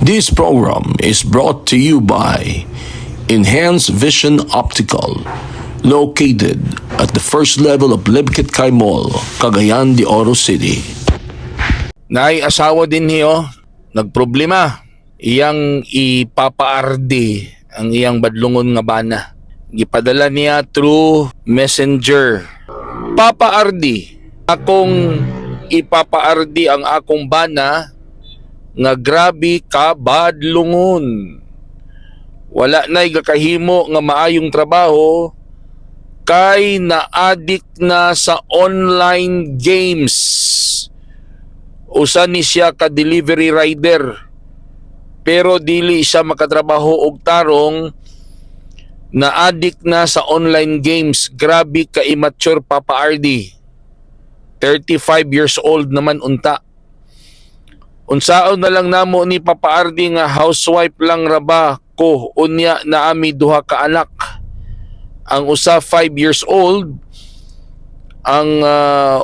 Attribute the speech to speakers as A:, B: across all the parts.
A: This program is brought to you by Enhanced Vision Optical, located at the first level of Limketkai Mall, Cagayan de Oro City.
B: Naay asawa din niyo, nagproblema. Iyang ipapa-RD ang iyang badlungon nga bana. Gipadala niya through Messenger. "Papa RD, akong ipapa-RD ang akong bana nga grabe ka badlungon. Wala na'y gakahimo nga maayong trabaho kay na-addict na sa online games. Usa ni siya ka delivery rider pero dili siya makatrabaho og tarong, na addict na sa online games. Grabe ka immature, Papa RD. 35 years old naman unta. Unsaon na lang namo ni, Papa RD, nga housewife lang ra ba ko? Unya naami duha ka anak, ang usa 5 years old, ang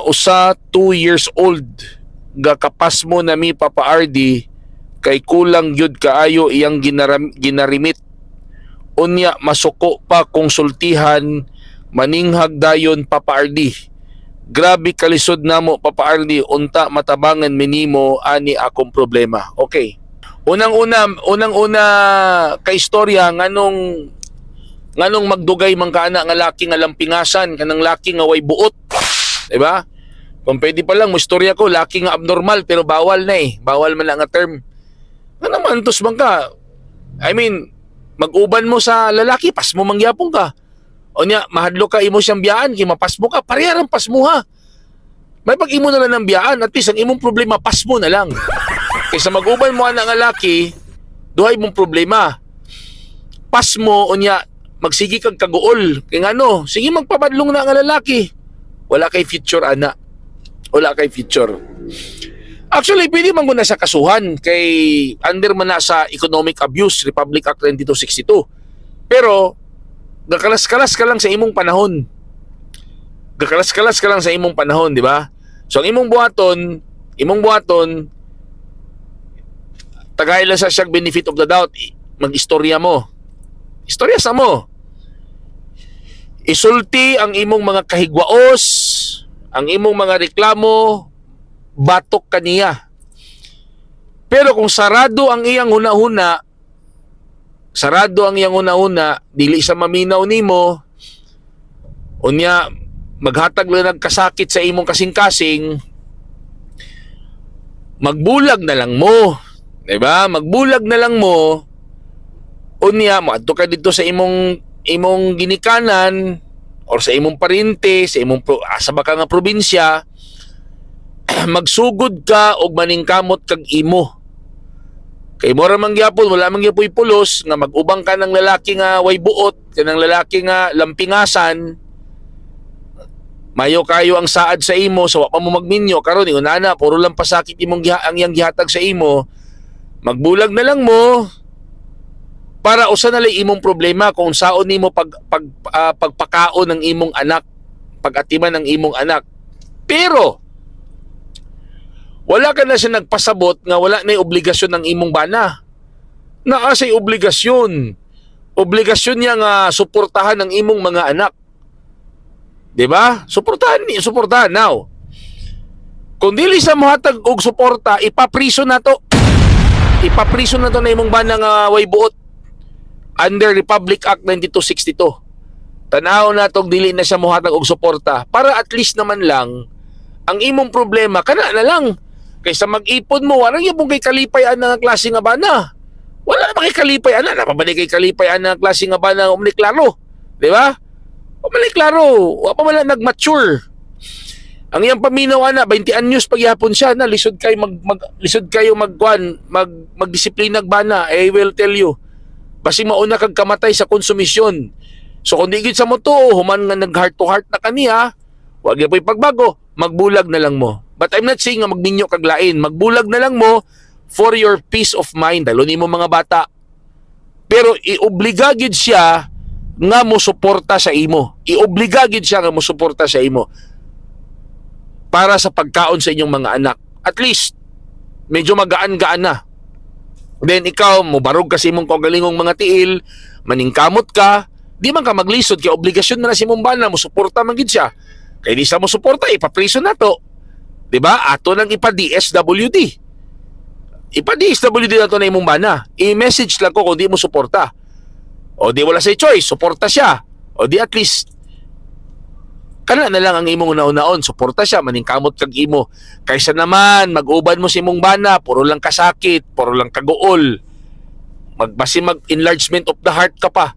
B: usa 2 years old. Gakapasmo nami, Papa RD, kay kulang gyud kaayo iyang ginarimit. Unya masuko pa kung sultihan, maninghag dayon, Papa RD. Grabe kalisod namo, Papa RD. Unta matabangan minimo ani akong problema." Okay, unang-una, unang-una kay istorya, nganong magdugay man ka ana nga laki nga lampingasan, kanang laki nga way buot, di ba? Kung pwede pa lang mo istorya ko, laki nga abnormal, pero bawal na eh, bawal man lang nga term. Ano man tos man ka? I mean, mag-uban mo sa lalaki, pasmo mangyapon ka. O nya, mahadlo ka imo siyang biyaan, kay mapasmo ka, pareha ang pasmo ha. May pag imo na lang ng biyaan, at least ang imong problema, pasmo na lang. Kaysa mag-uban mo ana nga laki, duhay mong problema. Pasmo, unya, magsige kag kaguol. Kay ngano, sige magpabadlong na nga lalaki. Wala kay future ana. Wala kay future. Actually, pwede man na sa kasuhan kay under man na sa economic abuse, Republic Act 2262. Pero gakalas-kalas ka lang sa imong panahon. Gakalas-kalas ka lang sa imong panahon, di ba? So ang imong buhaton, tagay lang sa siyang benefit of the doubt, mag-istorya mo. Istorya sa mo. Isulti ang imong mga kahigwaos, ang imong mga reklamo, batok kaniya. Pero kung sarado ang iyang huna-huna, sarado ang iyang huna-huna, dili sa maminaw nimo, unya maghatag lang nagkasakit sa imong kasing-kasing, magbulag na lang mo. 'Di ba? Magbulag na lang mo. Unya moadto ka dito sa imong ginikanan or sa imong parente, sa imong asa ba ka nga probinsya, magsugod ka og maningkamot kag imo. Kay mora man gyapon, wala man gyapoy pulos nga mag-ubang ka ng lalaki nga way buot, kanang lalaki nga lampingasan. Mayo kayo ang saad sa imo, so wa pa mo magminyo karon, ingon ana, puro lang pasakit imong ang iyang gihatag sa imo. Magbulag na lang mo para usa na lang imong problema kung saon nimo pagpakaon ng imong anak, pagatiman ng imong anak. Pero wala ka na siya nagpasabot nga wala na obligasyon ng imong bana. Naa siya'y obligasyon. Obligasyon niya nga suportahan ang imong mga anak. 'Di ba? Suportahan ni, suportahan now. Kung dili sa mohatag og suporta, ipapriso na to. Ipapriso na to na imong bana nga way buot under Republic Act 9262. Tanaw na tong dili na siya mohatag og suporta para at least naman lang ang imong problema kana na lang kaysa mag-ipon mo, wala gyud kay kalipay ana nga klase nga bana. Wala na kay kalipay ana, napabalik kay kalipay ana nga klase nga bana, umli klaro, di ba? Umli klaro, wa pa man lang nag-mature. Ang iyang paminaw ana, 20 anyos pagyapon siya na lisod kay mag, mag lisod kayo magkuan, magdisiplina bana. I will tell you. Basi mauna kag kamatay sa konsumisyon. So kung di gid sa mo to, human nga nag heart to heart na kaniya, wag gyud pagbago, magbulag na lang mo. But I'm not saying nga magminyo kag lain, magbulag na lang mo for your peace of mind, lalo nimo mga bata. Pero iobliga gid siya nga mo suporta sa imo. Iobliga gid siya nga mo suporta sa imo para sa pagkaon sa inyong mga anak. At least medyo magaan-gaan na. Then ikaw, mobarog ka sa imong kaugalingong mga tiil, maningkamot ka, di man ka maglisod kay obligasyon man na sa imong bana, mo suporta man gid siya. Kay di sa mo suporta, ipapriso na to. 'Di ba? Ato nang ipa DSWD. Ipa DSWD na to na imong bana. I-message lang ko kung di mo suporta. O di wala say choice, suporta siya. O di at least kana na lang ang imong una-unaon, suporta siya, maningkamot kag imo. Kaysa naman mag-uban mo sa imong bana, puro lang kasakit, puro lang kaguol. Magbasi mag enlargement of the heart ka pa.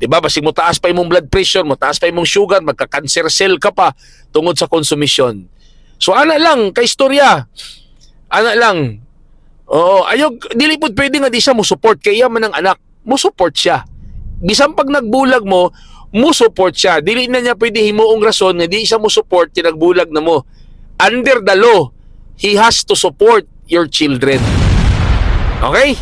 B: 'Di ba? Basig mo taas pa imong blood pressure, mo taas pa imong sugar, magka-cancer cell ka pa tungod sa konsumisyon. So ana lang kay istorya. Ana lang. Oo, ayog dili pud pwede nga di siya mo support kay iya man ang anak. Mo support siya. Bisan pag nagbulag mo, mo support siya. Dili na niya pwede himuong rason nga di siya mo support kay nagbulag na mo. Under the law, he has to support your children. Okay?